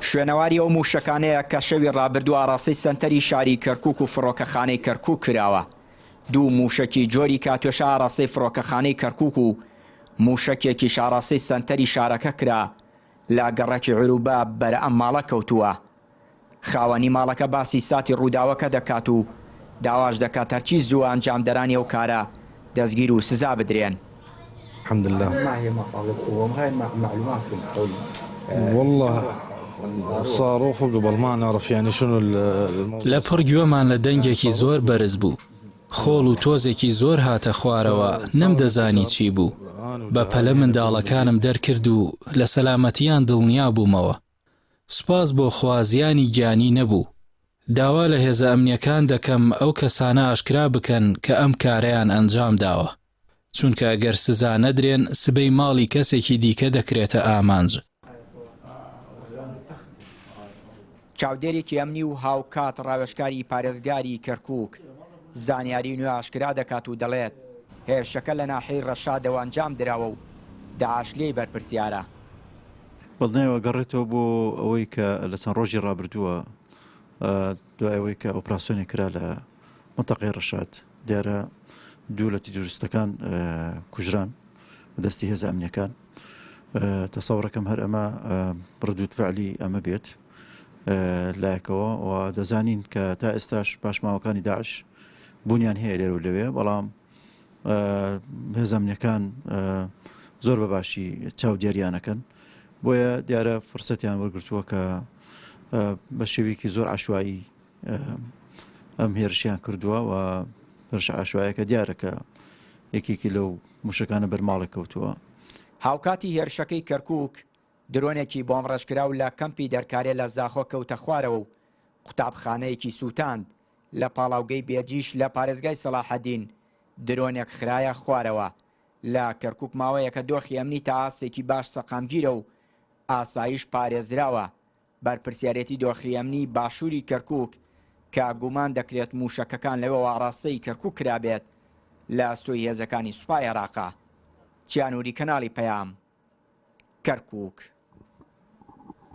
شوێنەواری ئەو مووشەکانەیە کە شەوی ڕابردوو ئاڕاستەی سەنتەری شاری کەرکووک و فڕۆکەخانەی کەرکووک کراوە. دوو مووشەکی جۆری کاتیۆشا ئاڕاستەی فڕۆکەخانەی کەرکووک و مووشەکێکیش ئاڕاستەی سەنتەری شارەکە کرا، لە گەڕەکی عروبە بەر ئەم ماڵە کەوتووە. خاوەنی ماڵەکە باسی ساتی ڕووداوەکە دەکات و داواش دەکات هەرچی زووە ئەنجامدەرانی ئەو کارە دەستگیر و سزا بدرێن. الحمدلله والله صاروخ قبل ما نعرف يعني شنو لە پڕ گوێمان لە دەنگێکی زۆر بەرز بوو، خۆڵ و تۆزێکی زۆر هاتە خوارەوە نەمدەزانی چی بوو، بە پەلە منداڵەکانم دەرکرد و لە سەلامەتیان دڵنیا بوومەوە. سوپاس بۆ خوا زیانی گیانی نەبوو. داوا لە هێزە ئەمنیەکان دەکەم ئەو کەسانە ئاشکرا بکەن کە ئەم کارەیان ئەنجام داوە. چونکە گەر سزا نەدرێن سبەی ماڵی کەسێکی دیکە دەکرێتە ئامانج. چاودێرێکی ئەمنی و هاوکات ڕاوێژکاری پارێزگاری کەرکوک زانیاری نوێ ئاشکرا دەکات و دەڵێت، هێرشەکە لە ناحیەی ڕەشادەوە ئەنجام دراوە و داعش لێی بەرپرسیارە. بەڵدنیایەوە ئەگەڕێتەوە بۆ ئەوەی کە لە چەند ڕۆژی ڕابردووە دوای ئەوەی کە ئۆپراسیۆنێک کرا لە مەنتەقەی ڕەشاد دیارە دوو لە تیرۆریستەکان کوژران بەدەستی هێزە ئەمنیەکان تەسەوڕەکەم هەر ئەمە ڕدود فعلی ئەمە بێت لایەکەوە و دەزانین کە تا ئێستاش پاشماوەکانی داعش بوونیان هەیە لێرە و لەوێ بەڵام هێزە ئەمنیەکان زۆر بە باشی چاودێریانەکەن بۆیە دیارە فرسەتیان وەرگتووە کە بە شێوەیەکی زۆر عشوایی ئەم هێرشیان کردووە و هێرشە عشوایەکە دیارە کە یەکێکی لەو موشەکانە بەر ماڵێک کەوتووە. هاوکاتی هێرشەکەی کەرکوک، درۆنێکی بۆمبڕێژکراو لە کەمپی دەرکارێ لە زاخۆ کەوتە خوارەوە و قوتابخانەیەکی سووتاند، لە پاڵاوگەی بێجیش لە پارێزگای سەڵاحەدین درۆنێک خرایە خوارەوە. لە کەرکوک ماوەیەکە دۆخی ئەمنی تا ئاستێکی باش سەقامگیرە و ئاسایش پارێزراوە، بەرپرسیارێتی دۆخی ئەمنی باشووری کەرکوک کە گومان دەکرێت مووشەکەکان لەوێوە ئاڕاستەی کەرکوک کرابێت، لە ئەستۆی هێزەکانی سوپای عێراقە. چیانوری کەناڵی پەیام، کەرکوک.